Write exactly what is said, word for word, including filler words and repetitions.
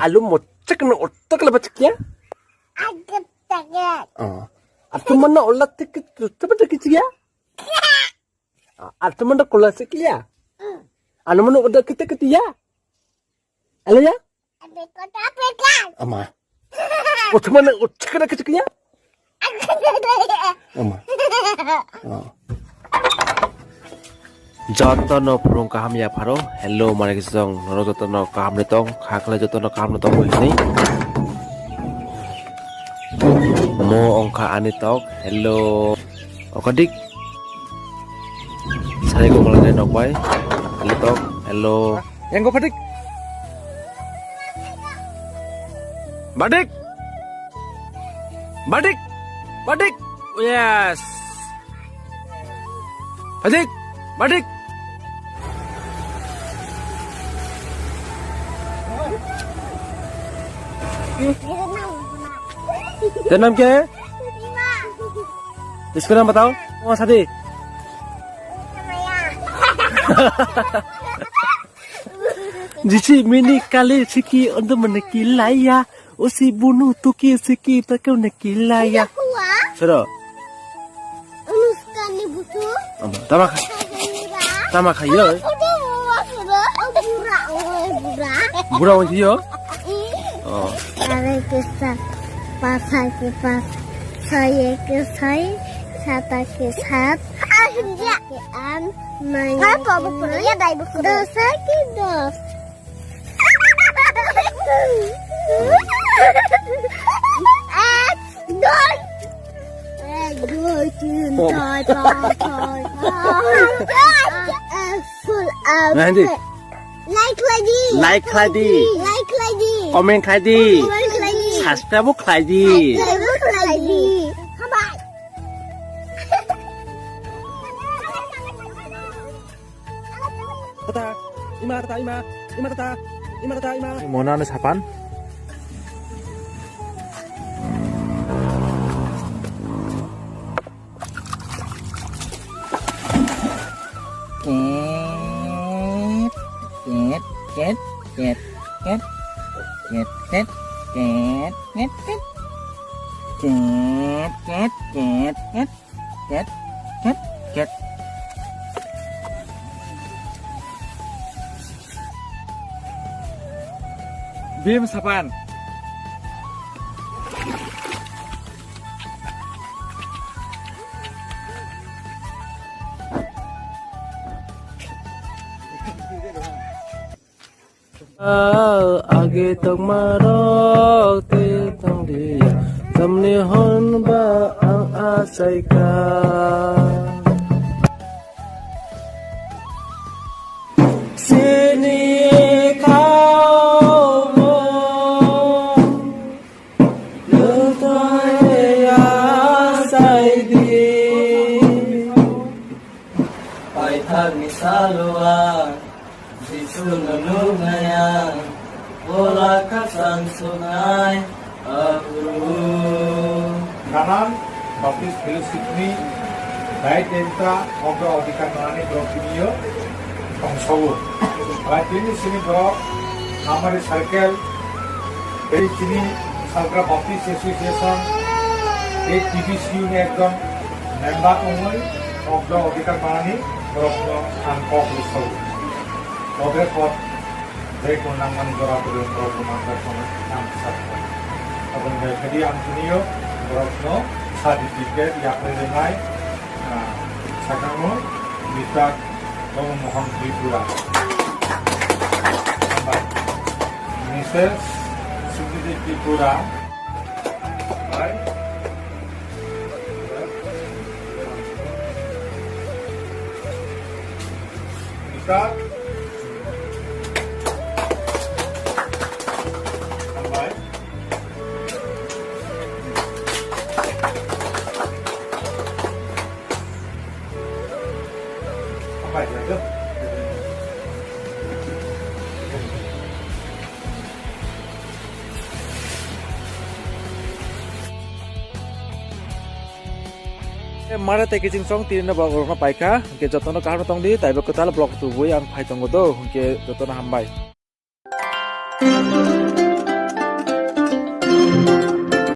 Alu mochak na otak la bachak ya? Oh. Atu mana ola tik tik tik ya? Atu mana kola sik ya? Anu mana oda kita kita ya? Alo ya? Ama. Atu mana otak na kecik ya? Ama. Oh. Jotono phurung kaham ya pharo. Hello, mari kisong. Noro jotono kaham ni tong. Khakle jotono kaham ni tong hini. Mo ongkha ani tok. Hello. Okadik. Sari ko malai nok bai. Hello tok. Hello. Yang go phadik. Badik. Badik. Badik. Yes. Badik. Badik. तेरा नाम क्या है? इसका नाम बताओ। तुम्हारा साथी। Jisi mini kali siki untuk meneki laya. Usi bunu tuki siki takau neki laya. Sero. Anuskani busu. Tama kha. Tama kha yo. Bura, oi, bura. Bura oi yo. Oh. Are ke sa, pasa ke pas, saye ke sai, sata ke sat, ke an, maya ke mai, dosa ke dos. এক, দুই, তিন, চার, পাঁচ, ছয়, সাত, আট, আট, আট, আট, আট। Like khlai di. Like khlai di. Like khlai di. Comment khlai di. Comment khlai di. Subscribe khlai di. Subscribe khlai di. Bye bye. Tata, ima tata, ima, ima tata, ima tata, ima. Mona no sapan. Ket, ket, ket, ket, ket, ket, ket, ket, ket, ket, ket, ket, ket, ket. Ket, ket, ket. Bim sapan. Age tongmarok tei tongdi, tamni hwn ba ang achaikha. Chini khaumung nwng achaidi. Paithakni salo ang Jisu no nuknaya, bola khasang suknai, Aphuru. Kanan Baptist Fellowship ni Dayat Denta Ogra Odhikar Manani Borok tiniyo tongsowo. Bai tini sini borok Amari Circle, tei chini Salkra Baptist Association, tei T B C U ni ekjon member wngwi Ogra Odhikar Manani borokno ang kok rwsowo. Ogra kok Jai ko nangmani jora kwrwi borok bo manjak mano ang sakha. Aboni bai khadi ang tiniyo borokno certificate yaphai rwnai, ah, sakha mo Mister Mohan Tripura. Hambai. Missus Sumiti Tripura. Hambai. Mister Hambai. Hambai, ya, ya. Mara tei kiching song tini no borok no paikha, hwnkhe jotono kaham no tongdi, taibo kwtal vlog tubui ang phai tongo do, hwnkhe jotono hambai.